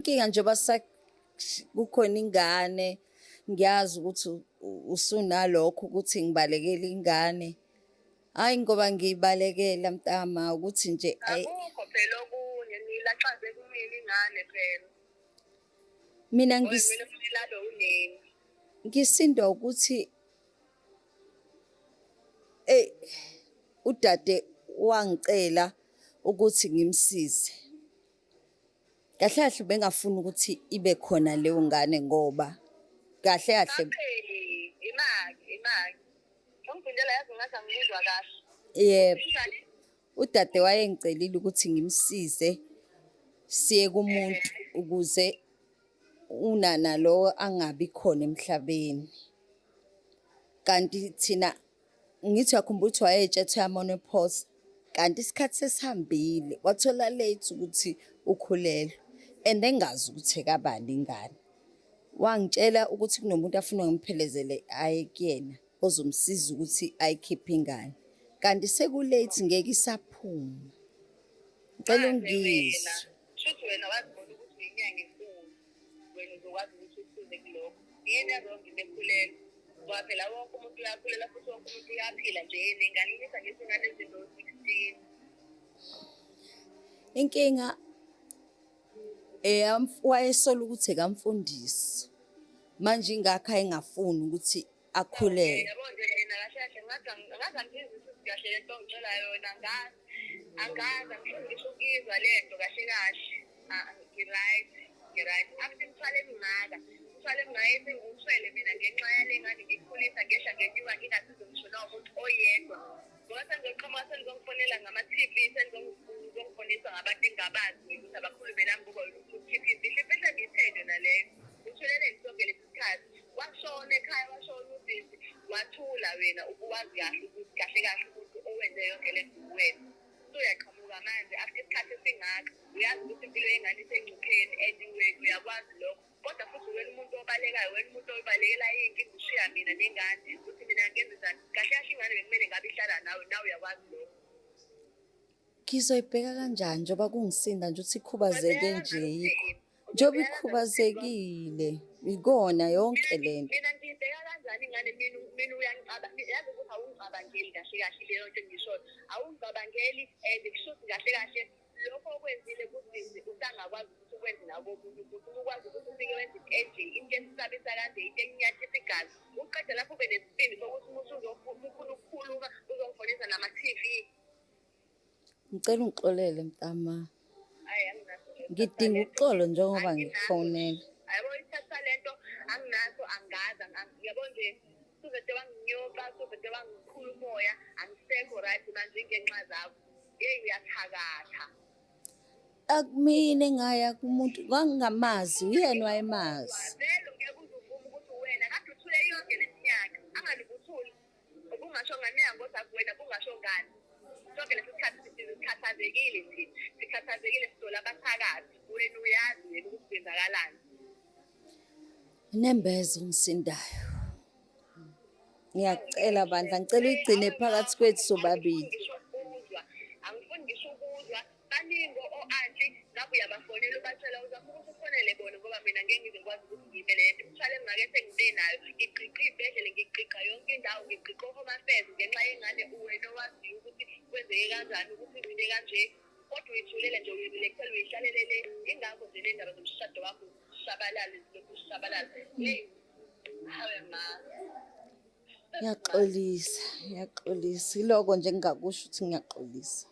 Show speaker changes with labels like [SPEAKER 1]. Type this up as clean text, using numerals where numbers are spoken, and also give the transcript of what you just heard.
[SPEAKER 1] Inkinga njengoba kukhona ingane, ngiyazi ukuthi usunalokho ukuthi ngibalekele ingane. Hhayi ngoba ngiyibalekela mntama ukuthi nje ayi.
[SPEAKER 2] Akukho phela okunye nilaxaze kumina ingane phela.
[SPEAKER 1] Mina
[SPEAKER 2] Oy mina kumele abe unini.
[SPEAKER 1] ngisindwa ukuthi eyi udade wangicela ukuthi ngimsize. Kahle kahle ubengafuni ukuthi ibe khona leyo ngane ngoba kahle kahle
[SPEAKER 2] Sapheli imaki imaki. Ungivindela yazi ngathi angikuzwa kahle.
[SPEAKER 1] Yebo.
[SPEAKER 2] Njani?
[SPEAKER 1] Udade wayengicelile ukuthi ngimsize siye kumuntu ukuze unana lowo angabi khona emhlabeni. Kanti thina ngithi uyakhumbula ukuthi wayey'tshela uya-menopause kanti isikhathi sesihambile wathola late ukuthi ukhulelwe and engazi ukuthi ekabani ingane. Wangitshela ukuthi kunomuntu afuna ngimphelezele aye kuyena ozomsiza ukuthi ayikhiphe ingane kanti seku-late ngeke isaphuma. Ngicela
[SPEAKER 2] Manje wena,
[SPEAKER 1] ungizwe.
[SPEAKER 2] shuthi wena wazibona ukuthi uyinyanga enkulu. Wena uzokwazi ukuthi usize kulokho. Yini e-wrong into ekhulelwe? Ngoba phela wonke umuntu uyakhulelwa futhi wonke umuntu uyaphila nje yini ingane imisa ngisho ingane ezino-16.
[SPEAKER 1] Inkinga wayesola ukuthi ekamfundisi. Manje ingakho ayengafuni ukuthi akhulelwe.
[SPEAKER 2] Yabo nje mina kahle kahle ngathi angazi angizwisisi kahle lento ongitshela yona angazi angazi angifuni ngisho ukuyizwa lento kahle kahle. Ah, ngi-right ngi-right after imithwalo emingaka imithwalo emingaka esengiwuthwele mina ngenxa yale ngane ngiyikhulisa ngehla ngenyuka ngingasizi ngisho nomuntu oyedwa ngoba sengizoqhamuka senizongifonela ngama-TV senizongifonisa ngabantu engingabazi ukuthi abakhulume nami ngoba wena ufuna ukukhipha imfihlo imfihlo engiyithende yona leyo uthuleleni sonke lesi sikhathi washona ekhaya washona usisi wathula wena ubuwazi kahle ukuthi kahle kahle ukuthi owenze yonke le nto uwena usuyaqhamuka manje after isikhathi esingaka uyazi ukuthi impilo yengane isengcupheni and wena uyakwazi lokho kodwa futhi wena umuntu obalekayo wena umuntu obalekela iy'nkinga ushiya mina nengane ukuthi mina ngenze njani kahle kahle ingane bekumele ngabe ihlala nawe nawe uyakwazi lokho.
[SPEAKER 1] Ngizoyibheka kanjani njengoba kungisinda nje ukuthi ikhubazeke nje yikho. Njengoba ikhubazekile ikona yonke lento.
[SPEAKER 2] Mina ngiyibheka kanjani ingane mina mina uyangicabanga yazi ukuthi awungicabangeli kahle kahle leyo nto engishoyo awungicabangeli and kusho ukuthi kahle kahle lokho okwenzile kusisi usangakwazi ukuthi ukwenze nakomunye umuntu uma ukwazi ukuthi ufike wenze into enje into esisabisa kanje into enyathisa igazi uqeda lapho ube nesibindi sokuthi uma usuzofuna ukukhuluma uzongifonisa nama-TV.
[SPEAKER 1] Ngicela ungixolele mntama.
[SPEAKER 2] Ayi anginaso nje
[SPEAKER 1] Ngidinga
[SPEAKER 2] isikhathi
[SPEAKER 1] uxolo njengoba
[SPEAKER 2] anginaso.
[SPEAKER 1] ngikufonela.
[SPEAKER 2] Yabo isikhathi salento anginaso angazi yabo nje suvete wanginyoka suvete wangikhula umoya angisekho right manje ngenxa zakho. Yeyi uyathakatha.
[SPEAKER 1] Akumina engaya kumuntu ngangingamazi uyena wayemazi.
[SPEAKER 2] Vele ngeke uze uvume ukuthi uwena kade uthule yonke leminyaka angalukuthuli ubungasho ngani kodwa kuwena bungasho ngani. Sonke lesi sikhathi sikhathazekile thina sikhathazekile sizola abathakathi wena uyazi wena ukuthi kwenzakalani.
[SPEAKER 1] Nembeza ungisindayo. Ngiyacela bandla ngicela uyigcine phakathi kwethu sobabili.
[SPEAKER 2] Angifuni ngisho ukuzwa baningi o-anti ngabe uyabafonela ubatshela uzama ukuthi ufonele bona ngoba mina ngeke ngize ngikwazi ukuthi ngime le nto imithwalo emingaka esengibe nayo ngigqigqa iy'bhedlela ngigqigqa yonke indawo ngigqigqa o-home affairs ngenxa yengane uwena owaziyo ukuthi kwenzeke kanjani ukuthi izinto kanje kodwa uyithulele nje uyilekthela uyihlalele le ingakho nje le ndaba zomshado wakho zishabalale zilokhu zishabalala heyi hawe ma.
[SPEAKER 1] Ngiyaxolisa, ngiyaxolisa. Iloko nje engingakusho ukuthi ngiyaxolisa.